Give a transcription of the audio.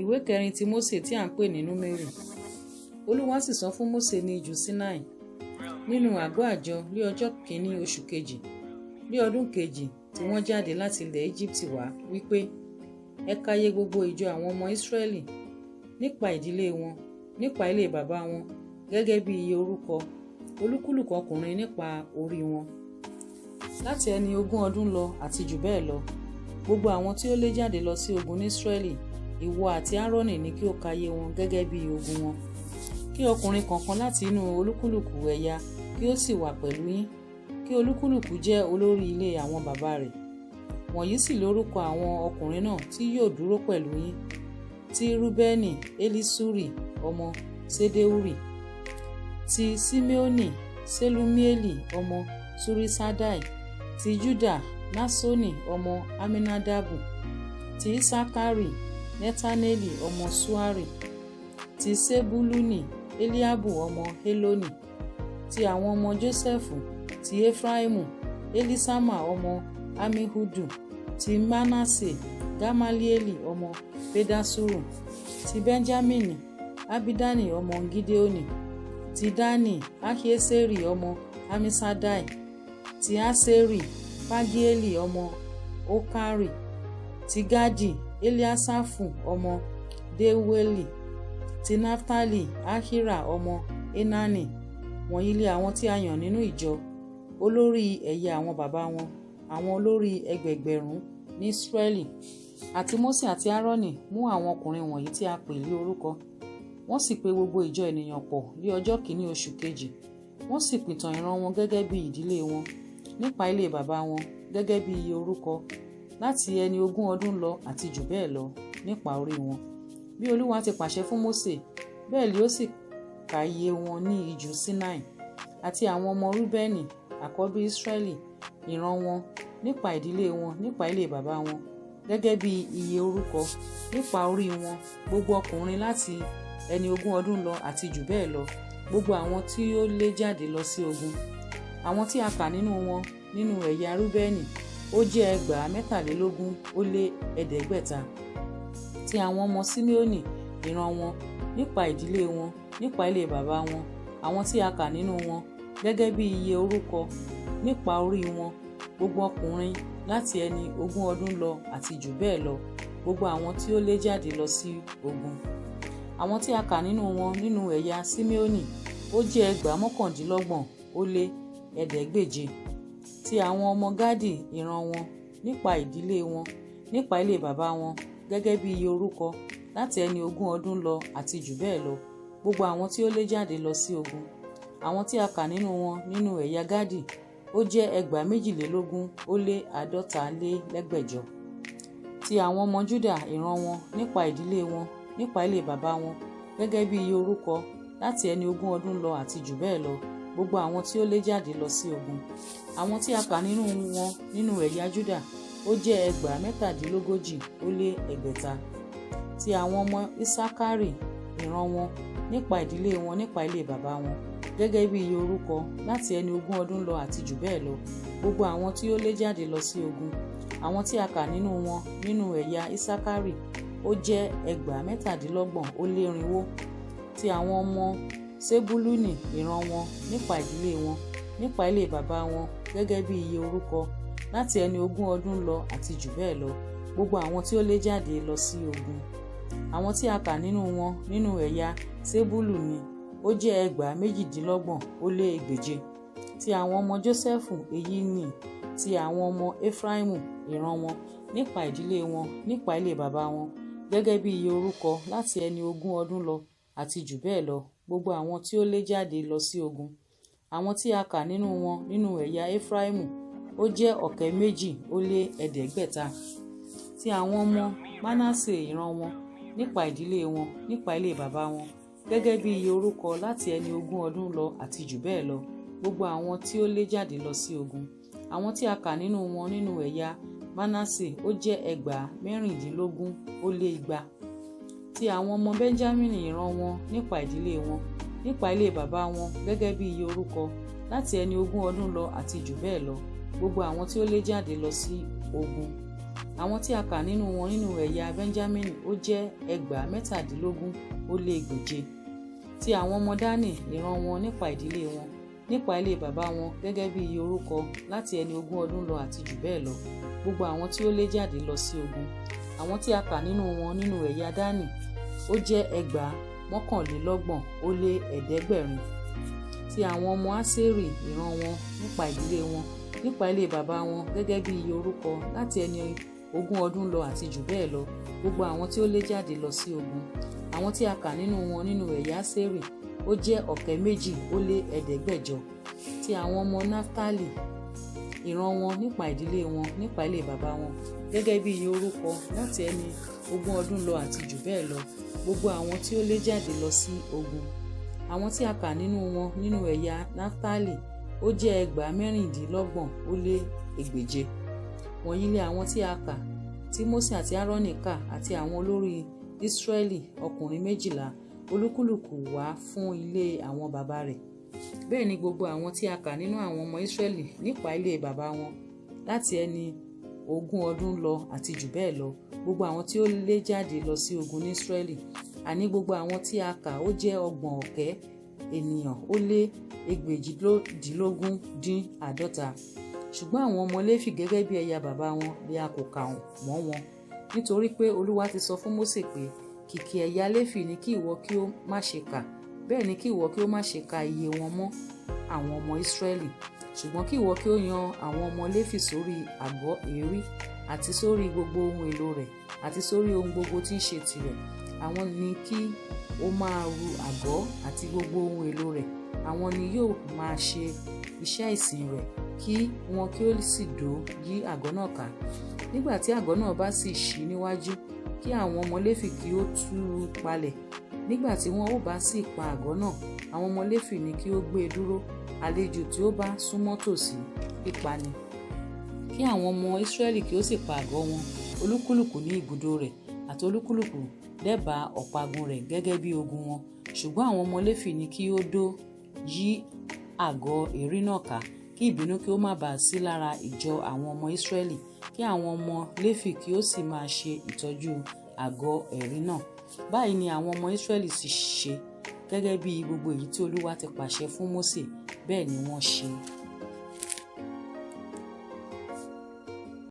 Ìwé kẹrin ti Mósè tí à ń pè ní Númérì. Olúwa sì sọ fún Mósè ní ijù Sinai nínú àgọ́ àjọ ní ọjọ́ kìíní oṣù kejì ní ọdún kejì tí wọ́n jáde láti ilẹ̀ Íjíbítì wá, wípé, "Ẹ ka iye gbogbo ìjọ àwọn ọmọ Ísírẹ́lì nípa ìdílé wọn, nípa ilé baba wọn, gẹ́gẹ́ bí iye orúkọ, olúkúlùkù ọkùnrin nípa orí wọn. Láti ẹni 20 ọdún lọ àti jù bẹ́ẹ̀ lọ, gbogbo àwọn tí ó lé jáde lọ sí ogun ní Ísírẹ́lì, ìwọ àti Áárónì ní kí ó ka iye wọn gẹ́gẹ́ bí ogun wọn. Kí ọkùnrin kọ̀ọ̀kan láti inú olúkúlùkù ẹ̀yà kí ó sì wà pẹ̀lú yín, kí olúkúlùkù jẹ́ olórí ilé àwọn baba rẹ̀. Wọ̀nyí sì lórúkọ àwọn ọkùnrin náà tí yóò dúró pẹ̀lú yín: ti Rúbẹ́nì, Elisuri ọmọ Ṣedeuri; ti Simeoni, Ṣelumieli ọmọ Ṣuriṣaddai; ti Juda, Naṣoni ọmọ Amminadabu; ti Isakari, Netaneli ọmọ Ṣuari; ti Sebuluni, Eliabu ọmọ Heloni; ti àwọn ọmọ Josẹfu, ti Efraimu, Eliṣama ọmọ Ammihudu; ti Manase, Gamalieli ọmọ Pedasuru; ti Benjamini, Abidani ọmọ Gideoni; ti Dani, Ahieseri ọmọ Ammiṣaddai; ti Aṣeri, Pagieli ọmọ Okari; ti Gadi, Eliasafu ọmọ Deueli; ti Naftali, Ahira ọmọ Enani. Wọ̀nyí li àwọn tí a yàn nínú ìjọ, olórí ẹ̀yà àwọn baba wọn, àwọn olórí ẹgbẹẹgbẹ̀rún ní Israẹli." Àti Mósè àti Aaroni mú àwọn ọkùnrin wọ̀nyí tí a pè lé orúkọ. Wọ́n sì pe gbogbo ìjọ ènìyàn pọ̀ ní ọjọ́ kìíní oṣù kejì. Wọ́n sì pìtàn ìran wọn gẹ́gẹ́ bí ìdílé wọn, nípa ilé baba wọn, gẹ́gẹ́ bí iye orúkọ, láti ẹni 20 ọdún lọ àti jù bẹ́ẹ̀ lọ, nípa orí wọn. Bí Olúwa ti pàṣẹ fún Mósè, bẹ́ẹ̀ li ó sì ka iye wọn ní ijù Sinai. Àti àwọn ọmọ Rúbẹ́nì, àkọ́bí Israẹli, ìran wọn, nípa ìdílé wọn, nípa ilé baba wọn, gẹ́gẹ́ bí iye orúkọ, nípa orí wọn, gbogbo ọkùnrin láti ẹni 20 ọdún lọ àti jù bẹ́ẹ̀ lọ, gbogbo àwọn tí ó lé jáde lọ sí ogun. Àwọn tí a kà nínú wọn nínú ẹ̀yà Rúbẹ́nì, ó jẹ́ 23,500. Ti àwọn ọmọ Simeoni, ìran wọn, nípa ìdílé wọn, nípa ilé baba wọn, àwọn tí a kà nínú wọn, gẹ́gẹ́ bí iye orúkọ, nípa orí wọn, gbogbo ọkùnrin láti ẹni 20 ọdún lọ àti jù bẹ́ẹ̀ lọ, gbogbo àwọn tí ó lé jáde lọ sí ogun. Àwọn tí a kà nínú wọn nínú ẹ̀yà Simeoni, ó jẹ́ 2,889. Ti àwọn ọmọ Gadi, ìran wọn, nípa ìdílé wọn, nípa ilé baba wọn, gẹ́gẹ́ bí iye orúkọ, láti ẹni 20 ọdún lọ àti jù bẹ́ẹ̀ lọ, gbogbo àwọn tí ó lé jáde lọ sí ogun. Àwọn tí a kà nínú wọn nínú ẹ̀yà Gadi, ó jẹ́ 2,250. Ti àwọn ọmọ Juda, ìran wọn, nípa ìdílé wọn, nípa ilé baba wọn, gẹ́gẹ́ bí iye orúkọ, láti ẹni 20 ọdún lọ àti jù bẹ́ẹ̀ lọ, gbogbo àwọn tí ó lé jáde lọ sí ogun. Àwọn tí a kà nínú wọn nínú ẹ̀yà Juda, ó jẹ́ 3,037. Ti àwọn ọmọ Isakari, ìran wọn, nípa ìdílé wọn, nípa ilé baba wọn, gẹ́gẹ́ bí iye orúkọ, láti ẹni 20 ọdún lọ àti jù bẹ́ẹ̀ lọ, gbogbo àwọn tí ó lé jáde lọ sí ogun. Àwọn tí a kà nínú wọn nínú ẹ̀yà Isakari, ó jẹ́ 4,880. Ti àwọn ọmọ Sebuluni, ìran wọn, nípa ìdílé wọn, nípa ilé baba wọn, gẹ́gẹ́ bí iye orúkọ, láti ẹni 20 ọdún lọ àti jù bẹ́ẹ̀ lọ, gbogbo àwọn tí ó lé jáde lọ sí ogun. Àwọn tí a kà nínú wọn nínú ẹ̀yà Sebuluni, ó jẹ́ 2,880. Ti àwọn ọmọ Josẹfu, èyí ni ti àwọn ọmọ Efraimu, ìran wọn, nípa ìdílé wọn, nípa ilé baba wọn, gẹ́gẹ́ bí iye orúkọ, láti ẹni 20 ọdún lọ àti jù bẹ́ẹ̀ lọ, gbogbo àwọn tí ó lé jáde lọ sí ogun. Àwọn tí a kà nínú wọn nínú ẹ̀yà Efraimu, ó jẹ́ 2,500. Ti àwọn ọmọ Manase, ìran wọn, nípa ìdílé wọn, nípa ilé baba wọn, gẹ́gẹ́ bí iye orúkọ, láti ẹni 20 ọdún lọ àti jù bẹ́ẹ̀ lọ, gbogbo àwọn tí ó lé jáde lọ sí ogun. Àwọn tí a kà nínú wọn nínú ẹ̀yà Manase, ó jẹ́ 2,200. Ti àwọn ọmọ Benjamini, ìran wọn, nípa ìdílé wọn, nípa ilé baba wọn, gẹ́gẹ́ bí iye orúkọ, láti ẹni 20 ọdún lọ àti jù bẹ́ẹ̀ lọ, gbogbo àwọn tí ó lé jáde lọ sí ogun. Àwọn tí a kà nínú wọn nínú ẹ̀yà Benjamini ó jẹ́ 2,718. Ti àwọn ọmọ Dánì, ìran wọn nípa ìdílé wọn, nípa ilé baba wọn, gẹ́gẹ́ bí iye orúkọ, láti ẹni 20 ọdún lọ àti jù bẹ́ẹ̀ lọ, gbogbo àwọn tí ó lè jáde lọ sí ogun. Àwọn tí a kà nínú wọn nínú ẹ̀yà Dánì ó jẹ́ 2,329. Ti àwọn ọmọ Áṣérì, ìran wọn nípa ìdílé wọn, nípa ilé baba wọn, gẹ́gẹ́ bí iye orúkọ, láti ẹni 20 ọdún lọ àti jù bẹ́ẹ̀ lọ, gbogbo àwọn tí ó lè jáde lọ sí ogun. Àwọn tí a kà nínú wọn nínú ẹ̀yà Áṣérì ó jẹ́ 2,700. Ti àwọn ọmọ Naftali, ìran wọn nípa ìdílé wọn, nípa ilé baba wọn, gẹ́gẹ́ bí iye orúkọ, láti ẹni 20 ọdún lọ àti jù bẹ́ẹ̀ lọ, gbogbo àwọn tí ó lè jáde lọ sí ogun. Àwọn tí a kà nínú wọn nínú ẹ̀yà Naftali ó jẹ́ 2,626. Wọ̀nyí ni àwọn tí a kà, tí Mósè àti Áárónì kà, àti àwọn olórí Ísírẹ́lì, ọkùnrin 12, olúkúlùkù wá fún ilé àwọn baba rẹ̀. Bẹ́ẹ̀ ni gbogbo àwọn tí a kà nínú àwọn ọmọ Ísírẹ́lì nípa ilé baba wọn, láti ẹni 20 ọdún lọ àti jù bẹ́ẹ̀ lọ, gbogbo àwọn tí ó lè jáde lọ sí ogun ní Ísírẹ́lì, àní gbogbo àwọn tí a kà ó jẹ́ 2,850. Ṣùgbọ́n àwọn ọmọ Léfì gẹ́gẹ́ bí ẹ̀yà baba wọn ni a kò kà mọ́ wọn, nítorí pé Olúwa ti sọ fún Mósè pé, kìkì ẹ̀yà Léfì ni kí ìwọ kí ó má ṣe kà, bẹ́ẹ̀ ni kí ìwọ kí ó má ṣe ka iye wọn mọ́ àwọn ọmọ Ísírẹ́lì. Ṣùgbọ́n kí ìwọ kí ó yan àwọn ọmọ Léfì sórí àgọ́ èérí, àti sórí gbogbo ohun èlò rẹ̀, àti sórí ohun gbogbo tí ń ṣe tirẹ̀. Àwọn ni kí ó máa ru àgọ́ àti gbogbo ohun èlò rẹ̀, àwọn ni yóò máa ṣe iṣẹ́ ìsìn rẹ̀, kí wọn kí ó sì dó yí àgọ́ náà ká. Nígbà tí àgọ́ náà bá sì ṣí níwájú, kí àwọn ọmọ Léfì kí ó tú u palẹ̀. Nígbà tí wọn ó bá sì pa àgọ́ náà, àwọn ọmọ Léfì ni kí ó gbé e dúró. Àlejò tí ó bá súnmọ́ tòsí, pípa ni. Kí àwọn ọmọ Ísírẹ́lì kí ó sì pa àgọ́ wọn, olúkúlùkù ní ibùdó rẹ̀, àti olúkúlùkù lẹ́bàá ọ̀págun rẹ̀ gẹ́gẹ́ bí ogun wọn. Ṣùgbọ́n àwọn ọmọ Léfì ni kí ó dó yí àgọ́ èérí náà ká, kí ìbínú kí ó má bàa sí lára ìjọ àwọn ọmọ Ísírẹ́lì, kí àwọn ọmọ Léfì kí ó sì máa ṣe ìtọ́jú àgọ́ ẹ̀rí náà. Báyìí ni àwọn ọmọ Ísírẹ́lì sì ṣe, gẹ́gẹ́ bí gbogbo èyí tí Olúwa ti pàṣẹ fún Mósè, bẹ́ẹ̀ ni wọ́n ṣe.